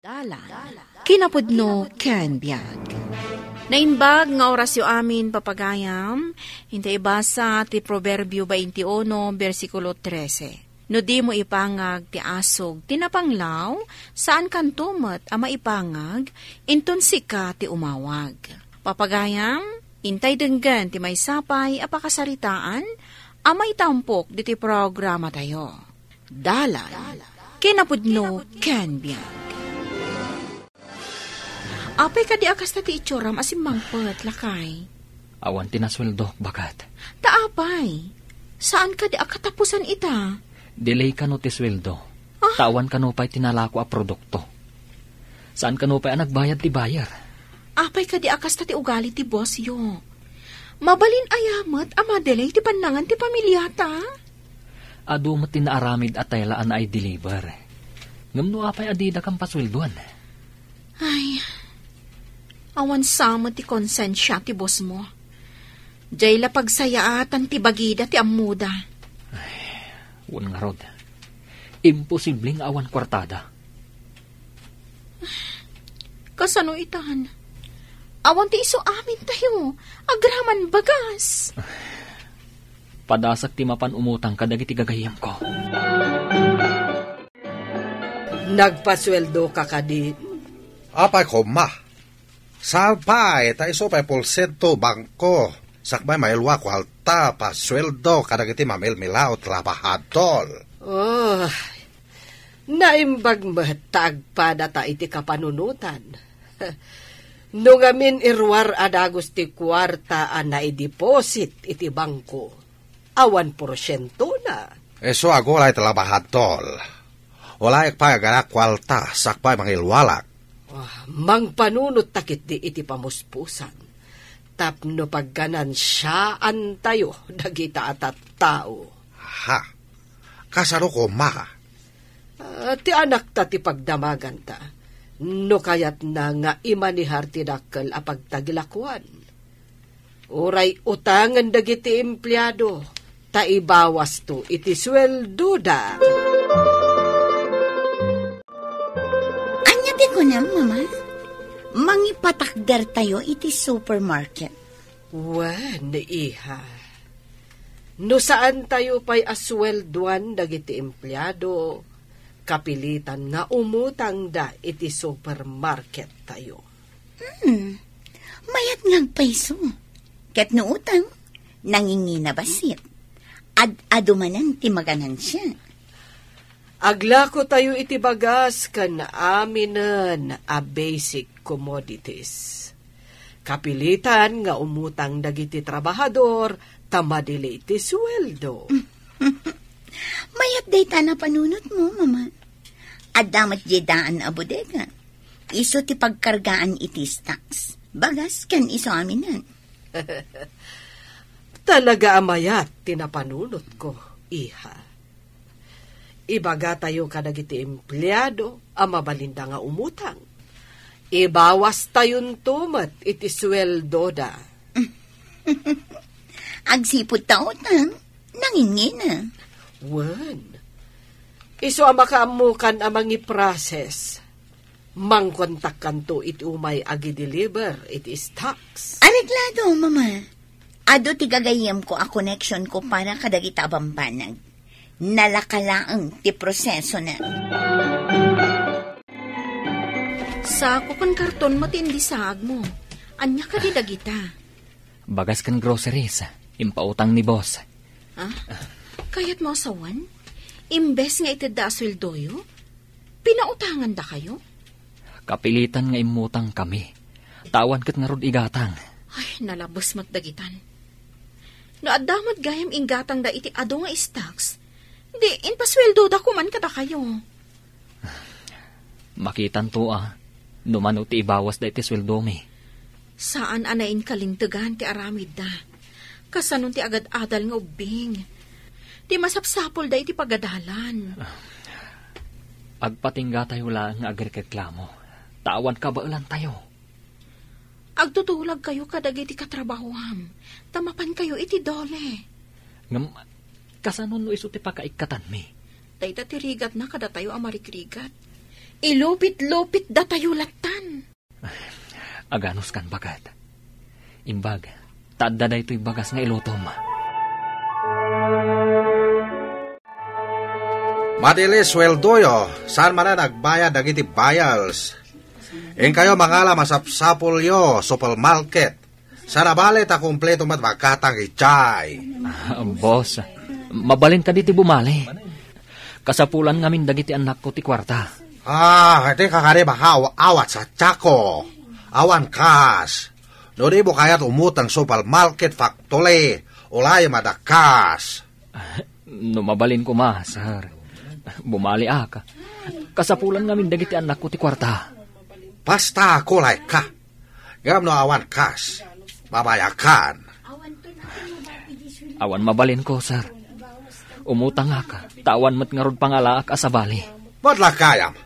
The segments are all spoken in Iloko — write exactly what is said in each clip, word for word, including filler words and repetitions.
Dalan, kinapudno ken biag. Naimbag nga orasyo amin, papagayam, inta ibasa ti Proverbio twenty-one, bersikulo trese. No dimo ipangag ti asog ti napanglaw, saankanto met a maipangag, inton sika ti umawag. Papagayam, intay denggen ti maysa pay a pakasaritaan a maitampok ditoy programatayo. Dalan, kinapudno ken biag. Apay kadi a kasta ti itsuram a simmangpet, lakay? Awan ti nasueldo, baket. Ta apay? Saan kadi a katapusan ita? Delay kano ti sueldo. Ah? Ta awan kano pay ti nalako a produkto. Saan kano pay a nagbayad ti buyer? Apay kadi a kasta ti ugali ti bossyo? Mabalin aya met a madelay ti pannangan ti pamiliata? Adu met ti naaramid a tela a naay-deliver. Ngem no apay a dida kan pasueldoan? Ay, awan sa met ti konsensia ti bossmo. Diay la pagsayaatan ti bagida ti ammoda. Ay, wen ngarud. Imposible nga awan kuartada. Kasano itan? Awan ti isu amintayo. Agraman bagas. Padasak ti mapan umutang kadagiti gagayyemko. Nagpasueldoka kadi? Apay koma. Saan pay, ta isu pay porsiento bangko. Sakbay mailua kuarta, pasueldo kadagiti mamilmilao trabahador. Oh, naimbag met ta agpadata iti kapanunotan. No ngamin iruar a dagus ti kuarta a naideposit iti bangko, awan porsientona. Isu agulay trabahador. Ulayek pay agana kuarta sakbay mangilualak. Ah, mangpanunot ta ketdi iti pamuspusan tapno pagganansiaantayo dagita a tattao. Ha? Kasano koma? Ah, ti anakta ti pagdamaganta. No kayatna nga imanihar ti dakkel a pagtagilakuan. Uray utangen dagiti empleado, ta ibawasto iti sueldoda. Ania ti kunam, Mama? Mangipatakdertayo iti supermarket. Wen, iha. No saantayo pay a sueldoan dagiti empleado, kapilitan nga umutangda iti supermarkettayo. Hmm. Mayat nga agpayso. Ket no utang, nangingina bassit. Ad-adu manen ti maganansia. Aglakotayo iti bagas ken aminen a basic commodities. Kapilitan nga umutang dagiti trabahador ta madili ti sueldo. Mayat dayta napanunotmo, Mama. Adda met diay daan a bodega. Isu ti pagkargaan iti stocks, bagas ken isu aminen. Talaga a mayat ti napanunotko, iha. Ibagatayo kadagiti empleado a mabalinda nga umutang. Ibawastayonto met iti sueldoda. Agsipud ta utang, nangingina. Wen, isu a makaammokan a mangiprocess. Mangkontakkanto iti umay agi-deliver iti stocks. Areglado, Mama. Adu ti gagayyemko a connection ko para kadagita a bambanag. Nalaka laeng ti prosesona. Sako ken karton met ti indisaagmo. Ania kadi dagita? Bagas ken groceries. Impautang ni boss. Ah? Kayatmo a sawen? Imbes nga itedda a sueldoyo, pinautangandakayo? Kapilitan nga immutang kami. Ta awan ket ngarud igatang. Ay, nalabes met dagitan. No adda met gayam inggatangda iti adu nga stocks, di impasueldoda koman kadakayo. Makitanto a, no mano ti ibawasda iti sueldomi. Saan a nainkalintegan ti aramidda. Kasano ti agad-adal nga ubbing. Ti masapsapulda iti pagadalan. Agpatinggatayo laeng nga agreklamo. Ta awan kabaelantayo. Agtutulagkayo kadagiti katrabahoam, ta mapankayo iti dole. Ngem, kasano no isu ti pakaikkatanmi? Dayta ti rigatna kadatayo a marigrigat. Ilupit-lupit datayo lattan. Aganuskan, baket. Imbag, ta adda daytoy bagas nga ilutom. Madi iti sueldoyo, saan manen agbayad dagiti bayels. Inkayo mangala masapsapulyo, supermarket. Saan a bale ta kumpleto met magatang idiay. Ah, boss, mabalin kadi ti bumali? Kasapulan ngamin dagiti annakko ti kuarta. Ah, iti kakari makaawat sa tiyako. Awan kas. No di mo kayat umutang supermarket, factory, ulay madakas. No mabalin koma, sir. Bumaliak. Kasapulan ngamin dagiti annakko ti kuarta. Basta kulayka. Ngem no awan kas, babayakan. Awan mabalinko, sir. Umutangak, ta awan met ngarud pangalaak a sabali. Met lakayam.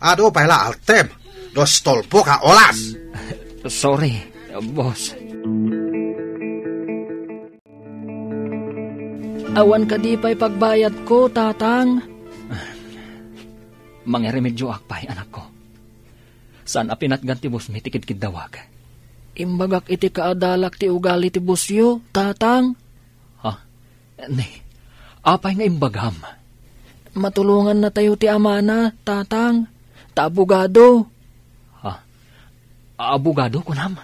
Adu pay la altem, dos tolpo ka oras. Sorry, boss. Awan kadi pay pagbayadko, Tatang? Mangaremedioak pay, anakko. Saan a pinatgan ti bossmi ti kidkiddawak. Imbagak iti kaadalak ti ugali ti bossyo, Tatang. Ha? Ni, apay nga imbagam? Matulongannatayo ti amana, Tatang, ta abogado. Ha? Abogado, kunam?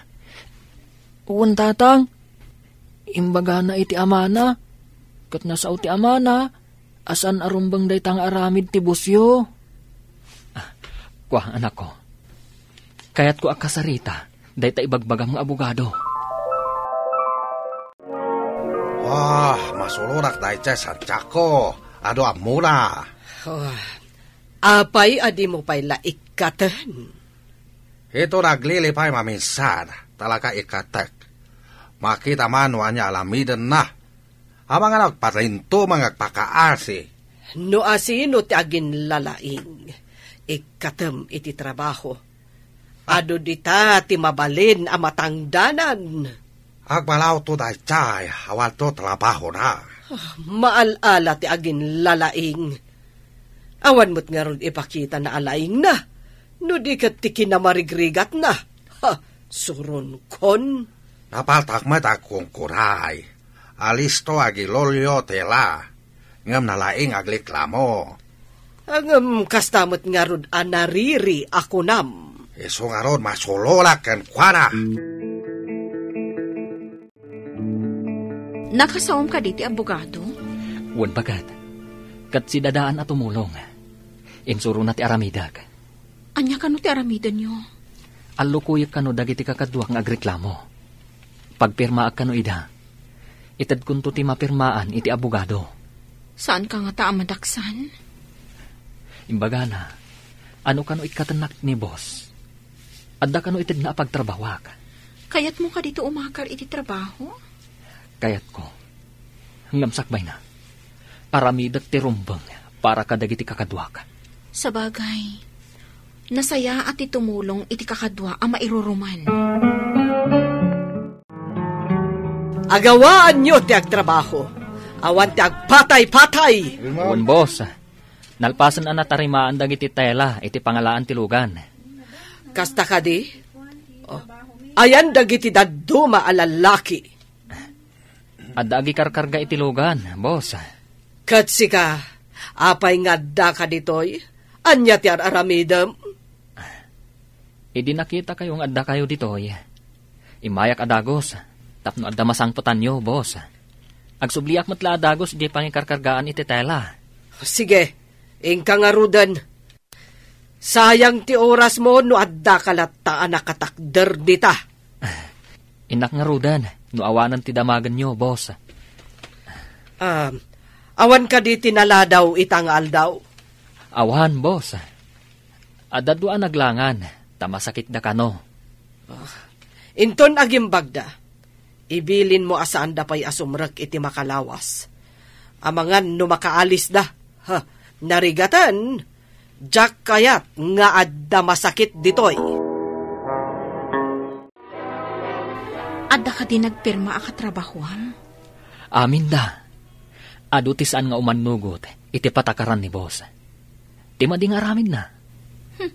Wen, Tatang. Imbagana iti amana, ket nasao ti amana a saan a rumbeng dayta nga aramid ti bossyo. Ah, kua, anakko. Kayatko a kasarita dayta ibagbagam nga abogado. Ah, masurorak dayta, Santiago. Adu ammona. Oh, apay a dimo pay la ikkaten? Ito naglilipay maminsan, talaga ikkatek. Makita man no ania alamidenna. Amangan agparinto mangagpakaasi. No asino ti aginlalaing, ikkatem iti trabaho. Adu dita ti mabalin a matangdanan. Agbalawto daytay, awalto trabahona. Ah, maal-ala ti aginlalaing. Awan met ngarud ipakitana a laingna, no di ket ti kinamarigrigatna. Ha, suronkon. Napaltak met agkungkuray. Alisto agilolyo tela, ngem nalaing agreklamo. Ngem kasta met ngarud a nariri a kunam. Isu ngarud, masurorak kenkuana. Nakasaom kadi ti abogado? Wen, baket. Ket sidadaan a tumulong. Insurona ti aramidek. Ania kano ti aramidenyo? Allukoyek kano dagiti kakaduak nga agreklamo. Pagpirmaak kano ida. Itedkonto ti mapirmaan iti abogado. Saanka ngata a madaksan? Imbagana, ano kano ikkatennak ni boss? Adda kano itedna a pagtrabahoak? Kayatmo kadi ti umakar iti trabaho? Kayatko. Ngem sakbayna, aramidek ti rumbeng para kadagiti kakaduak. Sabagay, nasayaat ti tumulong iti kakadua a mairuruman. Agawaanyo ti agtrabaho. Awan ti agpatay-patay. Wen, boss. Nalpasen a natarimaan dagiti tela iti pangalaan ti lugan. Kasta kadi? Oh. Ayan dagiti dadduma a lallaki. Adda agikarkarga iti lugan, boss. Ket sika, apay nga addaka ditoy? Ania ti ar-aramidem? Idi nakitakayo nga addakayo ditoy, immayak a dagus, tapno adda masangpetanyo, boss. Agsubliak met la a dagus idiay pangikarkargaan iti tela. Sige, inka ngaruden. Sayang ti orasmo no addaka latta a nakatakder dita. Innak ngaruden no awanen ti damagenyo, boss. Ah, awan kadi ti naladaw ita nga aldaw? Awan, boss. Adda dua a naglangan, ta masakitda kano. Ah, inton agimbagda, ibilinmo a saanda pay a sumrek iti makalawas. Amangan no makaalisda. Ha, narigaten, diak kayat nga adda masakit ditoy. Adda kadi nagpirma a katrabahoam? Aminda. Adu ti saan nga umannugot iti patakaran ni boss. Ti madi nga aramidna. Hmm,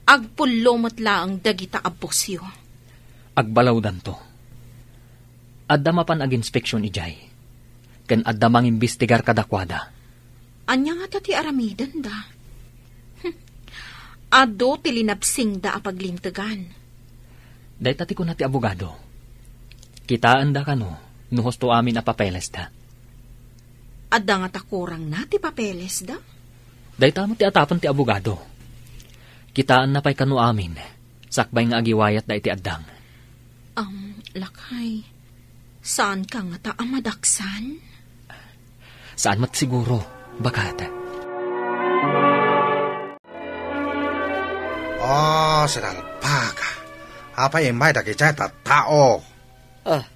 Agpullo met laeng dagita a bossyo. Agbalawdanto. Adda mapan aginspeksion idiay, ken adda mangimbestigar kadakuada. Ania ngata ti aramidenda? Adu ti linabsingda a paglintegan. Dayta ti kuna ti abogado. Kitaenda kano no husto amin a papelesda. Adda ngata kurangna ti papelesda? Dayta met ti atapen ti abogado. Kitaenna pay kano amin, sakbay nga agiwayatda iti addang. Am, lakay, saanka ngata a madaksan? Saan met siguro, baket. Oh, sinalbag. Apay immay dagiti tattao? Ah,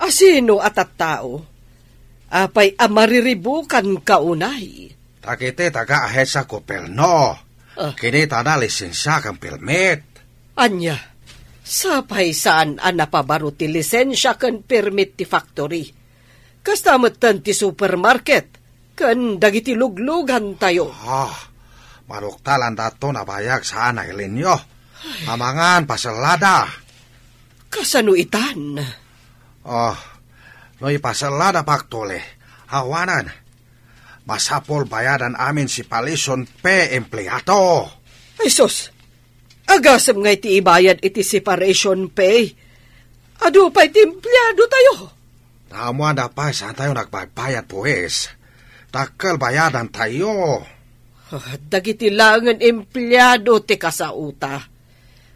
asino a tattao? Apay a mariribukanka unay? Dagiti taga-ahensya gobyerno. Ah. Kinitana lisensia ken permit. Ania, sapay saan a napabaro ti lisensia ken permit ti factory? Kasta metten ti supermarket ken dagiti luglugantayo. Ah, maduktalandaton a bayag saan a ilinyo. Amangan, pasellada. Kasano itan? Oh, no ipasellada factory, awanen. Masapul bayadan amin separation pay empleado. Ay sus! Agasem nga iti ibayad iti separation pay, adu pay ti empleadotayo. Naammoanda pay saantayo nagbaybayad buis. Dakkel bayadantayo. Ah, dagiti laengen empleado ti kasaota.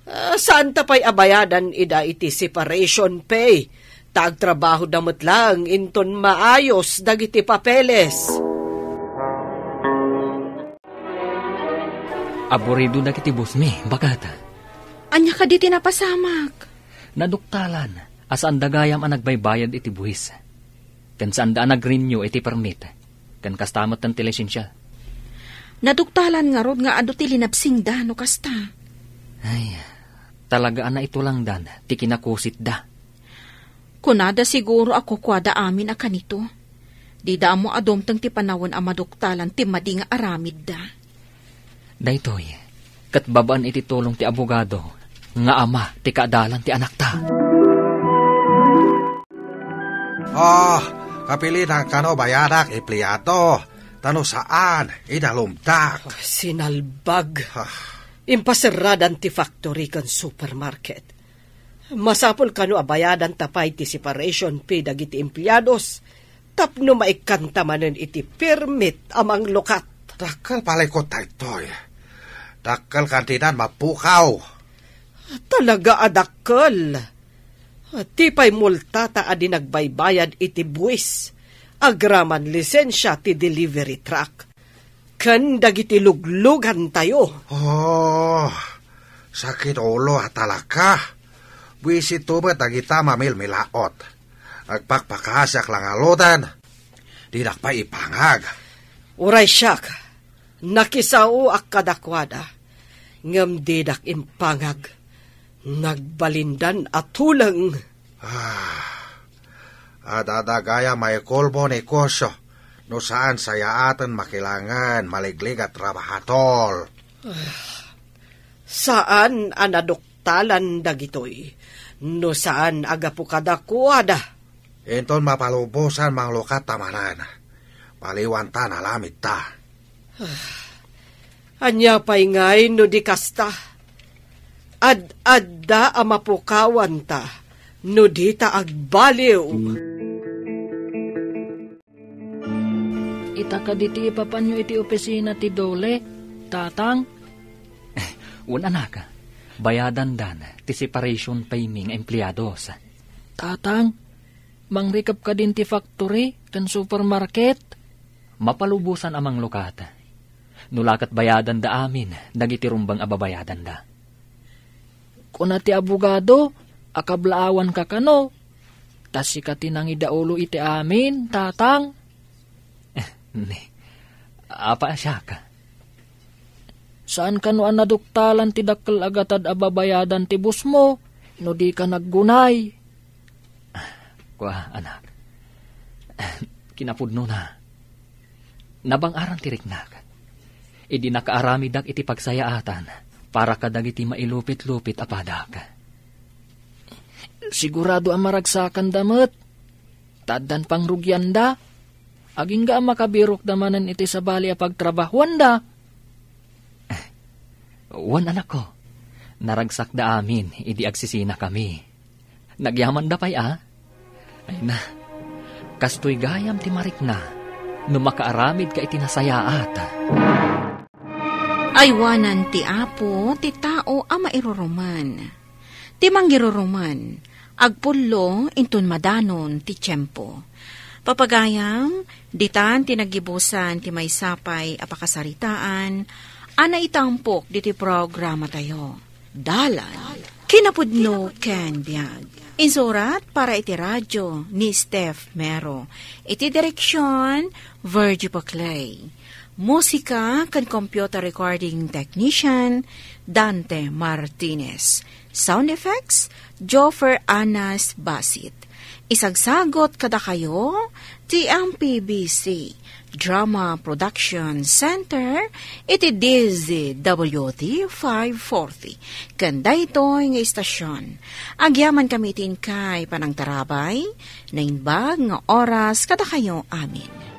Ah, saanta pay a bayadan ida iti separation pay, ta agtrabahoda met laeng inton maayos dagiti papeles. Aburido dagiti bossmi, baket. Ania kadi ti napasamak? Naduktalan a saanda gayam a nagbaybayad iti buis. Ken saanda a nag-renew iti permit. Ken kasta met ti lisensia. Naduktalan ngarud nga adu ti linabsingda no kasta. Ay, talaga a naitulangdan ti kinakusitda. Kunada siguro a kukuada amin a kanito. Dida ammo a dumteng ti panawen a maduktalan ti madi nga aramidda. Daytoy, ket babaen iti tulong ti abogado nga ama ti kaadalan ti anakta. Oh, kapilitan kano bayadak, empleado, ta no saan, idalumdak. Oh, sinalbag. Ah. Impaserradan ti factory ken supermarket. Masapul kano a bayadanta pay ti separation pay dagiti empleados tapno maikkanta manen iti permit a manglukat. Dakkel palikot daytoy. Dakkel kantidad mapukaw. Talaga a dakkel. Ti pay multata a di nagbaybayad iti buis, agraman lisensia ti delivery truck. Ken dagiti luglugantayo. Oh, sakit ulo a talaka. Buisito met dagita mamilmilaot. Agpakpakasiak la ngaruden. Didak pay ipangag. Uray siak, nakisaoak kadakuada, ngem didak impangag. Nagbalindan a tuleng. Ah, adda gayam maikulbo ni Koso no saan sayaaten makilangen maliglig a trabahador. Ah, saan a naduktalan dagitoy no saan a gapu kadakuada. Inton mapalubosan manglukat ta manen, baliwanta nalamidta. Ah, ania pay ngay no di kasta? Ad-adda a mapukawanta no dita agbaliw. Ita kadi ti ipapanyo iti opisina ti Dole, Tatang? Wen, anak, bayadandan ti separation pay mi nga empleados. Tatang, mangrikep kadin ti factory ken supermarket? Mapalubosan a manglukat. No la ket bayadanda amin dagiti rumbeng a babayadanda. Kuna ti abogado a kablaawanka kano, ta sika ti nangidaulo iti amin, Tatang. Ni, apa siak? Saan kano a naduktalan ti dakkel a gatad a babayadan ti busmo no dika naggunay? Kua, anak. Kinapudnona, nabang-aran ti riknak. Idi nakaaramidak iti pagsayaatan, para kadagiti mailupit-lupit a padak. Sigurado a maragsakanda met. Ta addan pangrugianda. Agingga a makabirokda manen iti sabali a pagtrabahuanda. Wen, anakko, naragsakda amin idi agsisinakami. Nagyamanda pay a? Ay na, kastoy gayam ti marikna no makaaramidka iti nasayaat. Aywanan ti Apo ti tao a mairuruman. Ti manggiruruman, agpullo inton madanon ti tiempo. Papagayam, ditan ti naggibusan ti maysa pay a pakasaritaan a naitampok ditoy programatayo. Dalan, kinapudno ken biag. Insurat para iti radio ni Steph Mero. Iti direksyon, Virgie Paclay. Musika ken computer recording technician, Dante Martinez. Sound effects, Joffer Anas Basit. Isagsagot kadakayo ti M P B C Drama Production Center iti D Z W T five forty. Ken daytoy nga istasyon, agyaman kami iti inkay panangtarabay, naimbag nga oras kadakayo amin.